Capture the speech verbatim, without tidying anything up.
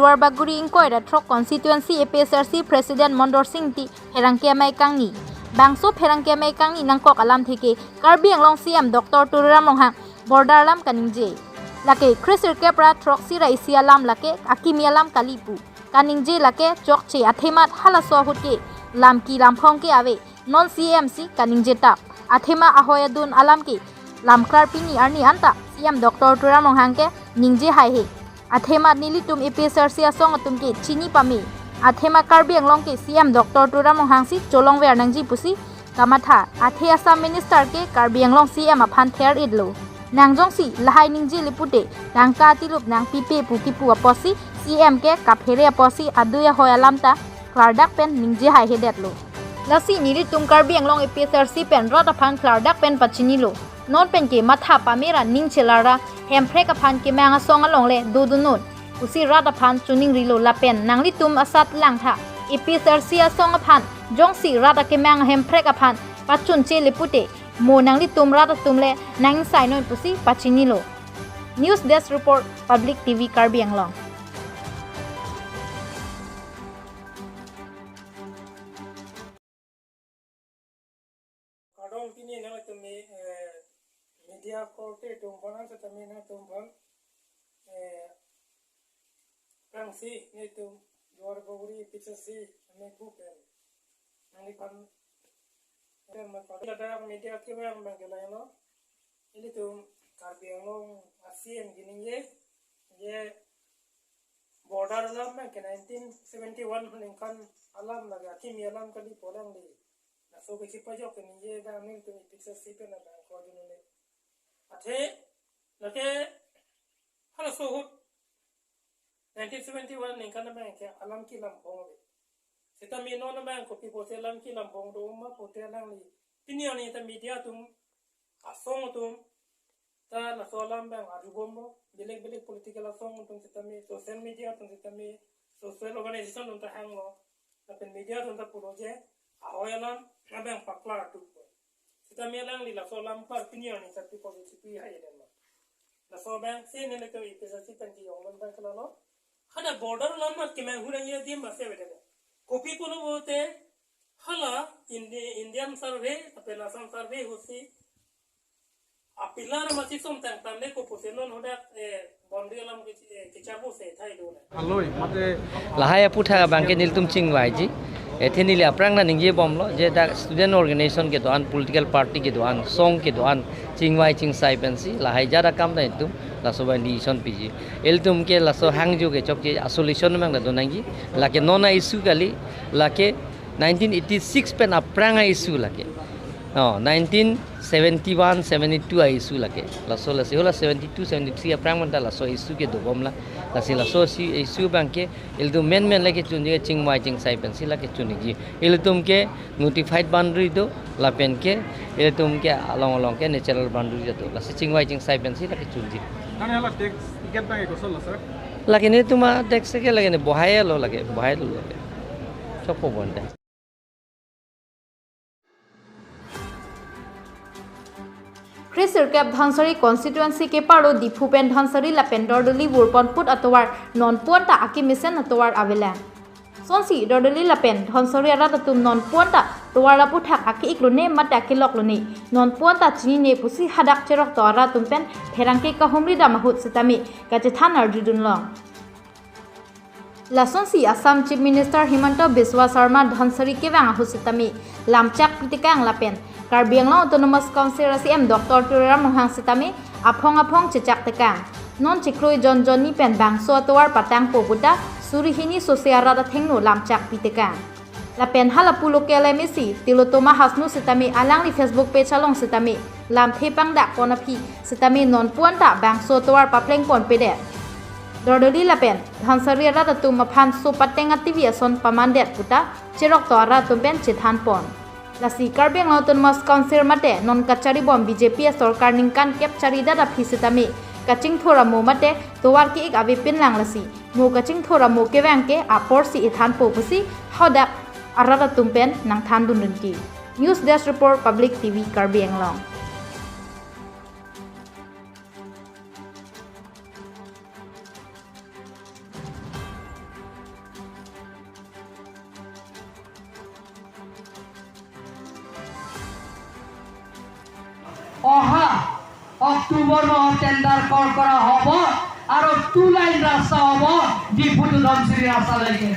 Duarbagori ingkoi ra throk constituency A P H L C President Mondor Sing Ingti pherangke amei kangni. Bangso pherangke amei kangni nangkok alamthe ke Karbi Anglong C M Doctor Tuliram Ronghang border alam kaningje. Lake kresirkep ra throksi ra isi alam lake akimi alam kali pu kaningje, lake chokche athemat halaso ahut ke lamki lamphong ke ave. Non C M si kaningje tap. Athema ahoi adun alam ke lamklar pini arni anta C M Doctor Tuliram Ronghang ke ningje haihe. Athema nelitum A P H L C asong atum ke chini pame. Athema Karbi Anglong ke C M Doctor Tuliram Ronghang si cholongver nangji pusi kamatha. Athe Assam Minister ke Karbi Anglong C M aphan ther itlo. Nang jongsi lahai ningje le pute tangka tilup nangpipe pu kipu apotsi C M ke kaphere apotsi adui ahoi alam ta klardak pen ningje haihedetlo. Lasi nelitum Karbi Anglong A P H L C pen rat aphan klardak pen pachinilo. Non pen ke matha pame ra ning chelar ra Hemprek aphan kemang asong along le dodunnon pusi rat aphan choningrilo. Lapen nanglitum asat langtha, A P H L C asong aphan jongsi rat akemang Hemprek aphan pachunche le pute mo nanglitum rat atum le nang-ingsainon pusi pachinilo. News Desk Report, Public T V Karbi Anglong. Kardom pini nangtum me, eh, media korte atum aphan setame nangtum aphan, eh, kangsi netum Duarbagori A P H L C me group en nangliphan, eh, ma kardom ladak media kevang abang ke lahenlo. Ilitum Karbi Anglong a C M kaningje, je border alam abang ke nineteen seventy-one aningkan alam lake akimi alam kali pu alangli. Laso kachepajok kaningje dam nelitum A P H L C pen abang koordinate. Athe lake halaso ahut nineteen seventy-one aningkan abang ke alamki lamphong ave. Setame non abang kopi pusi alamki lamphong do ma pute alangli pini arni ta media atum, asong atum ta laso alam abang arjubomlo, belek belek political asong atum setame, social media atum setame, social organization atum ta hanglo, lapen media atum ta pulo je ahoi alam abang paklar tu. Setame alangli laso alam par pini arni ta pi positive hai den ma. Laso abang si nelitum A P H L C pen kejong lon abang ke lalo. Hadak border alam mat kemang hu nangji adim ase bede. Kopi pulo pute hala Indi-, Indian survey, lapen Assam survey ahutsi apilar masi som tang tang le ko pusi non hadak, eh, boundary alam ke, eh, kecharbo se thai do le. Aloi, mate lahai aputhak abang ke nelitum chingvaiji. Athe neli aphrang nangji bomlo, je dak student organization kedo-an, political party kedo-an, song kedo-an, chingvai chingsai pensi lahai ajat akam ta itum laso abang decision piji. Ilitum ke laso hangjo ke chokche a-solution abang ta do nangji. Lake non a-issue kali, lake nineteen eighty-six pen aphrang a-issue lake. Oh, nineteen seventy-one, seventy-two a-issue lake. Laso lasi hala seventy-two, seventy-three aphrang pen ta laso issue kedobomlo. Lasi laso si issue abang ke ilitum men men lake chunji ke chingvai chingsai pensi lake chuniji. Ilitum ke notified boundary do, lapen ke ilitum ke along along ke natural boundary do. Lasi chingvai chingsai pensi lake chunji. Nang hala tax ticket abang ke kosonlo, sir? Lake netum a-tax ke lake ne bohailo lake, bohailo lake. Chokpo bonta. Kresirkep Dhansiri constituency keparlo Diphu pen Dhansiri lapen Dordoli vurponput atovar nonpu anta akimesen atovar avelang. Sonsi Dordoli lapen Dhansiri arat atum nonpu anta tovar aputhak ake-iklone mate akeloklone, nonpu anta chinine pusi hadak cheroktok arat atum pen pherangke kahumri dam ahut setame kachethan arjudunlong. Lasonsi Assam Chief Minister Himanta Biswa Sarma Dhansiri kevang ahut setame lamchak pitekang lapen Karbi Anglong Autonomous Council a C M Doctor Tuliram Ronghang setame aphong aphong chechak tekang. Non chikroi jon jonni pen bangso atovar patangpo puta suri hini sose arat athengno lamchak pitekang. Lapen halapu local M A C Tilottama Hasnu setame alangli Facebook page along setame lamthe pangdak pon aphi setame nonpu anta bangso atovar paplengponpedet. Dordoli lapen Dhansiri arat atum aphan so pateng a-T V ason pamandet puta cheroktok arat atum pen chethanpon. Lasi Karbi Anglong Autonomous Council mate non kacharibom B J P asorkar ningkan kep charidet aphi setame kachingthur amo mate tovar ke-ik avepinlang, lasi mo kachingthur amo kevang ke aporsi ethanpo pusi hadak arat atum pen nangthandundunji. News Desk Report, Public T V Karbi Anglong. অহা অক্টোবৰ মাহত tender call কৰা হ'ব আৰু two line ৰাস্তা হ'ব ডিফু টু ধনশিৰি ৰাস্তালৈকে।